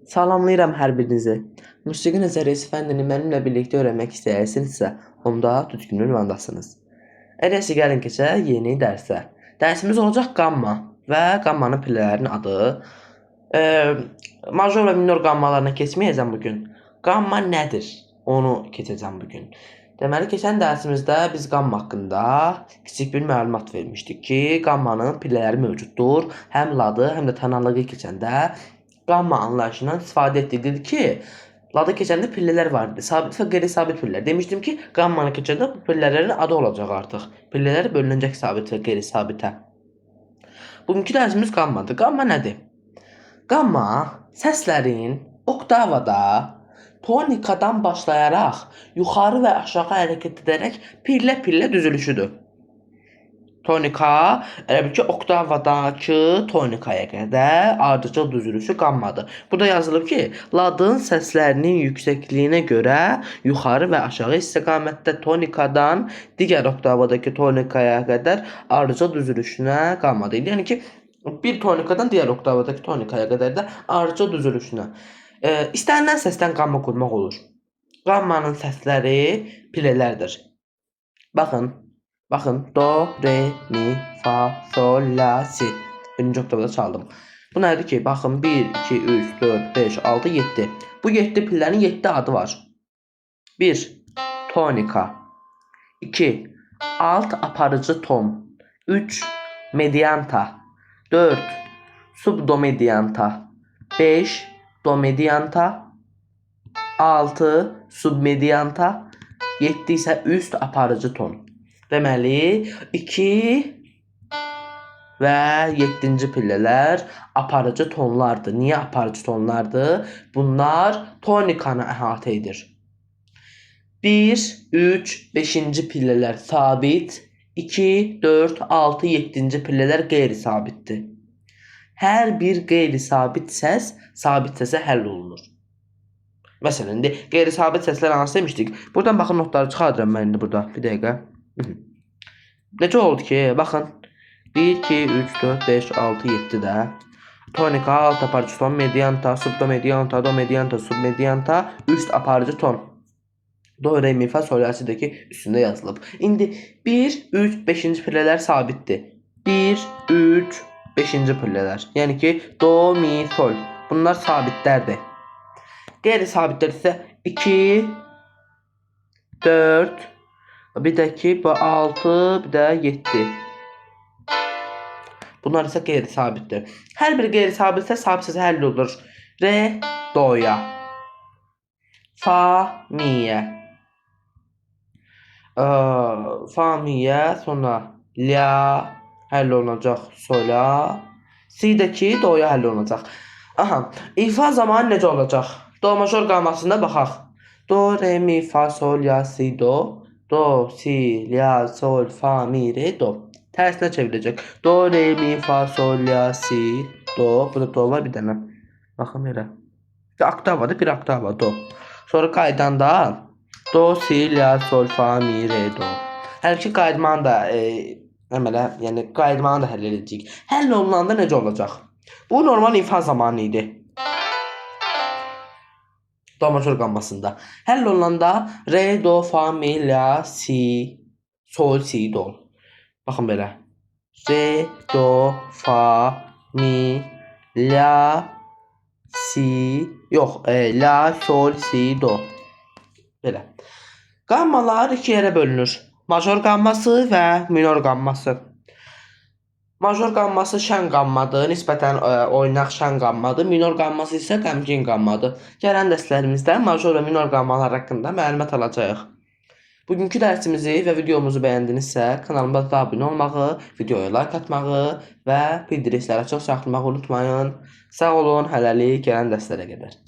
Salamlayıram hər birinizi. Musiqi nəzəriyyəsi fənnini mənimlə birlikdə öyrənmək istəyirsinizsə, onda düzgün ünvandasınız. Elə isə gəlin keçək yeni dərsə. Dərsimiz olacaq qamma və qammanın pillələrinin adı. Major və minor qammalarına keçməyəcəm bu gün. Qamma nədir? Onu keçəcəm bu gün. Deməli, keçən dərsimizdə biz qamma haqqında kiçik bir məlumat vermişdik ki, qammanın pillələri mövcuddur. Həm ladı, həm də tonallığı keçəndə qamma anlayışından istifadə etdik. Dedi ki, ladı keçəndə pillələr var idi. Sabit və qeyri-sabit pillər. Demişdim ki, qammanı keçəndə bu pillələrin adı olacaq artıq. Pillələr bölünəcək sabit və qeyri-sabitə. Bugünkü dərsimiz qammadır. Qamma nədir? Qamma səslərin oktavada tonikadan başlayaraq yuxarı və aşağı hərəkət edərək pillə-pillə düzülüşüdür. Tonika, elə bil ki, oktavadakı tonikaya qədər ardıcıl düzülüşü qammadır. Burada yazılıb ki, ladın səslərinin yüksəkliyinə görə yuxarı və aşağı istiqamətdə tonikadan digər oktavadakı tonikaya qədər ardıcıl düzülüşünə qamma deyilir. Yəni ki, bir tonikadan digər oktavadakı tonikaya qədər də ardıcıl düzülüşünə. İstənilən səsdən qamma qurmaq olur. Qammanın səsləri pillələrdir. Baxın, baxın. Do, re, mi, fa, sol, la, si. Birinci oktavada çaldım. Bu nədir ki? Baxın, 1, 2, 3, 4, 5, 6, 7. Bu 7 pillənin 7 adı var. 1. Tonika. 2. Alt aparıcı ton. 3. Medianta. 4. Subdomedianta. 5. Domedianta. 6. Submedianta. 7 isə üst aparıcı ton. Deməli, 2 və 7-ci pillələr aparıcı tonlardır. Niyə aparıcı tonlardır? Bunlar tonikanı əhatə edir. 1, 3, 5-ci pillələr sabit, 2, 4, 6, 7-ci pillələr qeyri-sabitdir. Hər bir qeyri-sabit səs sabit səsə həll olunur. Məsələn, indi qeyri-sabit səslər hansı demişdik? Buradan baxın, notları çıxardıram mən indi burada. Bir dəqiqə. Necə oldu ki? Baxın. 1, 2, 3, 4, 5, 6, 7 də. Tonika, alt aparıcı ton, medianta, subdomedianta, domedianta, submedianta, üst aparıcı ton. Do, re, mi, fa, sol, la, si də ki üstündə yazılıb. İndi 1, 3, 5-ci pillələr sabitdir. 1, 3, 5-ci pillələr. Yəni ki, do, mi, sol. Bunlar sabitlərdir. Qeyri-sabitlər isə 2, 4, bir də ki, bu 6, bir də 7. Bunlar isə qeyri-sabitdir. Hər bir qeyri-sabit səs sabit səsə həll olunur. Re, doya. Fa, miyə. Fa, miyə, sonra la həll olunacaq sola. Si də ki, doya həll olunacaq. Aha, ifa zamanı necə olacaq? Do major qammasında baxaq. Do, re, mi, fa, sol, la, si, do. Do, si, la, sol, fa, mi, re, do. Tərsinə çevriləcək. Do, re, mi, fa, sol, la, si, do. Burada do var bir dənə. Baxın elə. Bir oktavadır, bir oktava do. Sonra qaydanda do, si, la, sol, fa, mi, re, do. Hələ ki qayıtmanı da əmələ, yəni qayıtmanı da həll edəcəyik. Həll olunanda necə olacaq? Bu normal ifa zamanı idi. Do major qammasında. Həll olunanda re, do, fa, mi, la, si, sol, si, do. Baxın belə. Re, do, fa, mi, la, si, yox, la, sol, si, do. Belə. Qammalar iki yerə bölünür. Major qamması və minor qamması. Major qamması şən qammadır, nisbətən oynaq şən qammadır. Minor qamması isə qəmgin qammadır. Gələn dərslərimizdə major və minor qammalar haqqında məlumat alacağıq. Bugünkü dərsimizi və videomuzu bəyəndinizsə, kanalımıza abunə olmağı, videoya like atmağı və bildirişləri açıq saxlamağı unutmayın. Sağ olun, hələlik gələn dərslərə qədər.